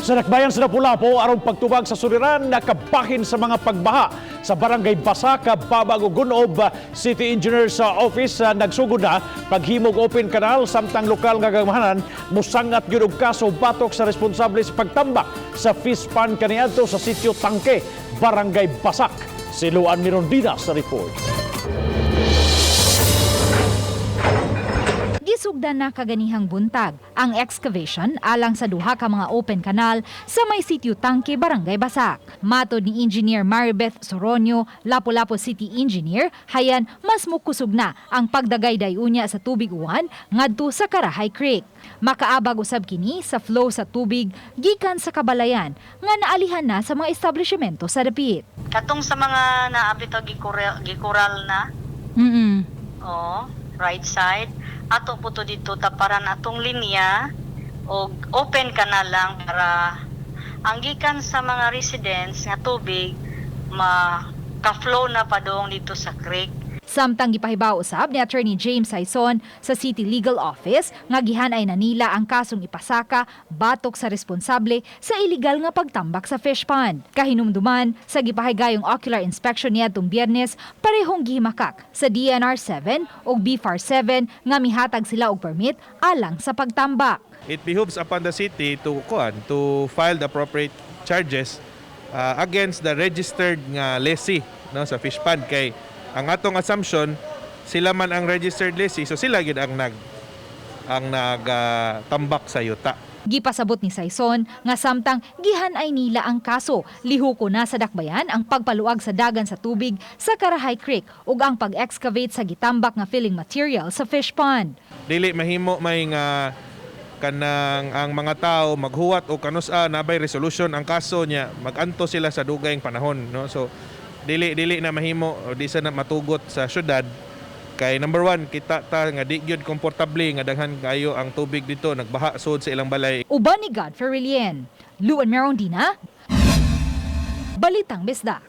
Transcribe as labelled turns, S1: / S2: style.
S1: Sa dakbayan sa Lapu-Lapu aron pagtubag sa suliran nakabahin sa mga pagbaha sa Barangay Basak, Babag ug Gun-ob, City Engineer sa office nagsugod na paghimog open canal, samtang lokal nga gamahanan musangat gyud og kaso batok sa responsable sa pagtambak sa fish pond kaniadto sa sitio Tangke, Barangay Basak. Si Luan Mirondina sa report.
S2: Gisugdan na kaganihang buntag ang excavation alang sa duha ka mga open canal sa may sitio Tangke, Barangay Basak. Matod ni Engineer Maribeth Soronio, Lapu-Lapu City Engineer, hayan mas mukusog na ang pagdagayday unya sa tubig uwan ngadto sa Karahay Creek. Makaabag usab kini sa flow sa tubig gikan sa kabalayan nga naalihan na sa mga establishmento sa dapit.
S3: Katong sa mga naabito gikural, gikural na, oh, right side. Ato po to dito taparan atong linya og open canal lang para ang gikan sa mga residents nga tubig ma ka-flow na padong dito sa creek.
S2: Samtang gipahibaw usab ni Attorney James Saison sa City Legal Office nga gihanay na nila ang kasong ipasaka batok sa responsable sa iligal nga pagtambak sa fish pond. Kahinumduman sa gipahigayong ocular inspection niadtong Biyernes, parehong gihimakak sa DENR 7 ug BFAR 7 nga mihatag sila og permit alang sa pagtambak.
S4: It behooves upon the city to kuan, to file the appropriate charges against the registered nga lessee, no, sa fish pond, kay ang atong assumption, sila man ang registered lessee, so sila gid ang nag tambak sa yuta.
S2: Gipasabot ni Saison nga samtang gihanay nila ang kaso, lihuko na sa dakbayan ang pagpaluag sa dagan sa tubig sa Karahay Creek ug ang pag-excavate sa gitambak nga filling material sa fish pond.
S4: Dili mahimo may nga kanang ang mga tao maghuwat o kanus-a nabay resolution ang kaso niya, maganto sila sa dugayng panahon, no? So dili dili na mahimo o di sa na matugot sa syudad, kay number one, kita ta nga di gyud komportable nga daghan kayo ang tubig dito nagbaha sud sa ilang balay.
S2: Uban ni Godfrey Relien, Luan Merondina, Balitang Bisdak.